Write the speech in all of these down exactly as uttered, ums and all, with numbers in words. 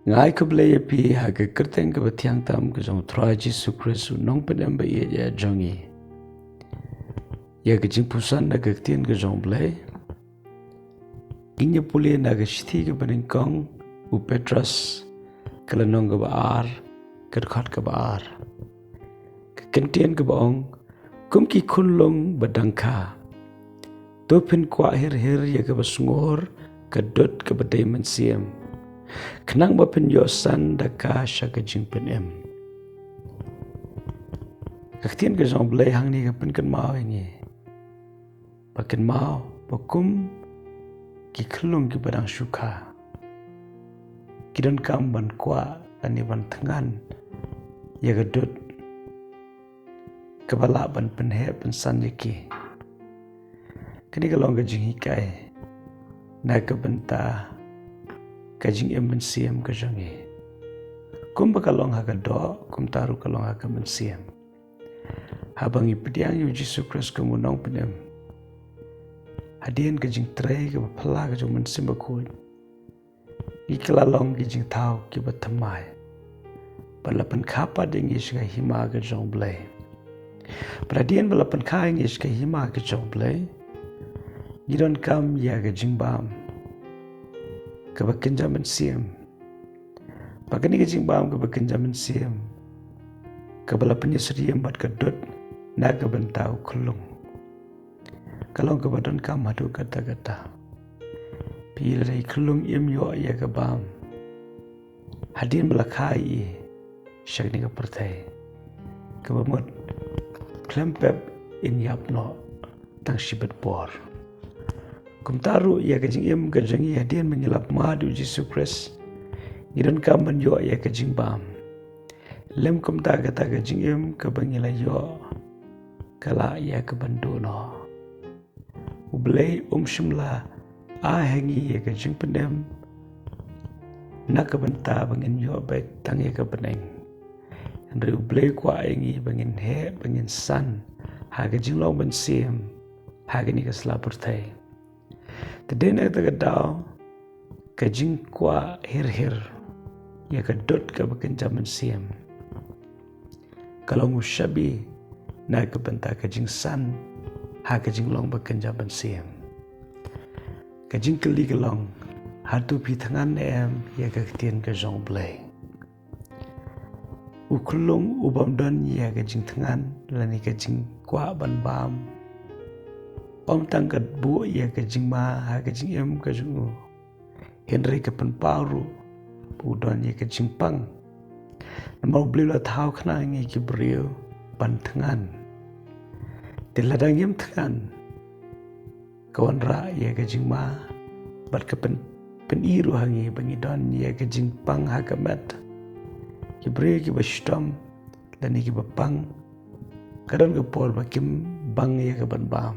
Nga ai khublei ïa phi ha ka kyrteng kaba thiang tam ka jong u Trai Jisu Khrist, u nongpynim ba ïeit jong ngi. Ïa ka jingpuson na ka ktien ka jong u Blei, ngin ïa pule na ka shithi kaba nyngkong u Petros, ka lynnong kaba ar, ka dkhot kaba ar. Ka kyntien kaba ong, kum ki khunlung ba dang kha, to phin kwah hir hir ïa kaba sngur, ka dud kaba dei mynsiem, khnang ba phin ïoh san da ka sha ka jingpynim. Ka ktien ka jong u Blei hangne ka pynkynmaw ïa ngi ba kynmaw ba kum ki khunlung kiba dang shu kha, ki donkam ban kwah lane ban thngan ïa ka dud kaba lah ban pynheh pynsan ïa ki. Kane ka long ka jinghikai na ka bynta ka jingim mynsiem ka jong ngi. Kumba ka long ha ka doh, kumta ruh ka long ha ka mynsiem. Haba ngi pdiang ïa u Jisu Khrist kum u nongpynim, hadien ka jingtrei kaba phylla ka jong u Mynsiem Bakhuid, ngi kylla long ki jingthaw kiba thymmai, ba la pynkha pat ïa ngi sha ka hima ka jong u Blei. Bad hadien ba la pynkha ïa ngi sha ka hima ka jong u Blei, ngi donkam ïa ka jingbam kaba kynja mynsiem. Bad kane ka jingbam kaba kynja mynsiem, kaba la pynïasyriem bad ka dud na ka bynta u khunlung, ka long kaba donkam haduh katta katta. Phi, lada i khunlung im ïoh ïa ka bam hadien ba la kha i sha kane ka pyrthei, kaba mut khlem pep in ïap noh tang shibit por. Kumta ruh ïa ka jingim ka jong ngi, hadien ba ngi la mad ïa u Jisu Khrist, ngi donkam ban ïoh ïa ka jingbam. Lym kumta, kata ka jingim kaba ngi la ïoh ka lah ïa ka ban duh noh. U Blei um shym la ai ha ngi ïa ka jingpynim na ka bynta ba ngin ïoh beit tang ïa ka bneng. Hynrei u Blei u kwah ïa ngi ba ngin heh, ba ngin san ha ka jinglong mynsiem ha kane ka sla pyrthei. Te dei na kata ka daw, ka jingkwah hir hir ïa ka dud kaba kynja mynsiem, ka long u shabi na ka bynta ka jingsan ha ka jinglong ba kynja mynsiem. Ka jingkylli ka long, hato phi thngan ne em ïa ka ktien ka jong u Blei? U khunlung u bym don ïa ka jingthngan lane ka jingkwah ban bam, ym tang ka buh ïa ka jingma ha ka jingim ka jong u, hynrei ka pynpaw ruh ba u don ïa ka jingpang. Namar u Blei u la thaw khnang ïa ngi ki briew ban thngan. Te lada ngim thngan, ka wanrah ïa ka jingma bad ka pyn, pyni ruh ha ngi ba ngi don ïa ka jingpang ha ka met. Ki briew kiba shitom lane kiba pang, ka don ka por ba kim bang ïa ka ban bam,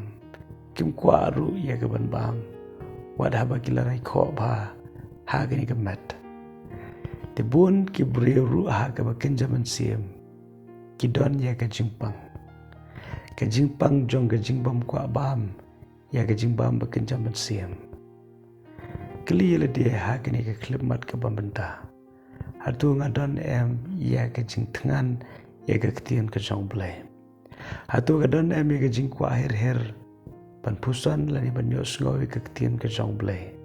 kim kwah ruh ïa ka ban bam, wat haba ki la rai khoh bha ha kane ka met. Te bun ki briew ruh ha kaba kynja mynsiem ki don ïa ka jingpang, ka jingpang jong ka jingbym kwah bam ïa ka jingbam ba kynja mynsiem. Kylli ïa lade ha kane ka khyllipmat kaba mynta, hato nga don em ïa ka jingthngan ïa ka ktien ka jong u Blei? Hato ka don em ïa ka jingkwah hir hir ban puson lane ban ïohsngew ïa ka ktien ka jong u Blei?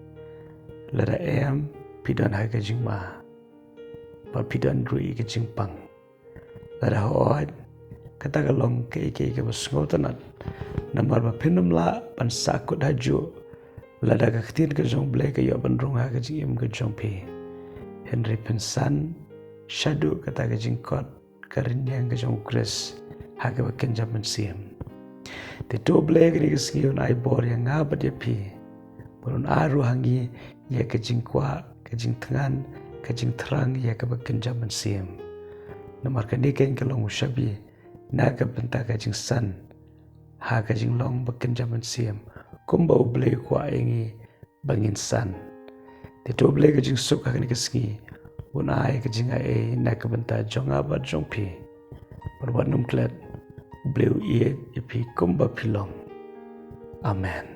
Lada em, phi don ha ka jingma bad phi don ruh ïa ka jingpang. Lada hooid, kata ka long kaei kaei kaba sngewtynnat, namar ba phin ym lah ban sahkut hajuh lada ka ktien ka jong u Blei ka ïoh ban rung ha ka jingim ka jong phi. Hynrei phin san shaduh kata ka jingkot ka rynïeng ka jong u Khrist ha kaba kynja mynsiem. Te to u Blei kane ka sngi un ai bor ïa nga bad ïa phi, bad un ai ruh ha ngi ïa ka jingkwah, ka jingthngan, ka jingthrang ïa kaba kynja mynsiem. Namar kane keiñ ka long u shabi na ka bynta ka jingsan ha ka jinglong ba kynja mynsiem, kumba u Blei u kwah ïa ngi ba ngin san. Te to u Blei ka jingsuk ha kane ka sngi un ai ka jingaiei na ka bynta jong nga bad jong phi. Bad wat nym klet, u Blei u ïeit ïa phi kumba phi long. Amen.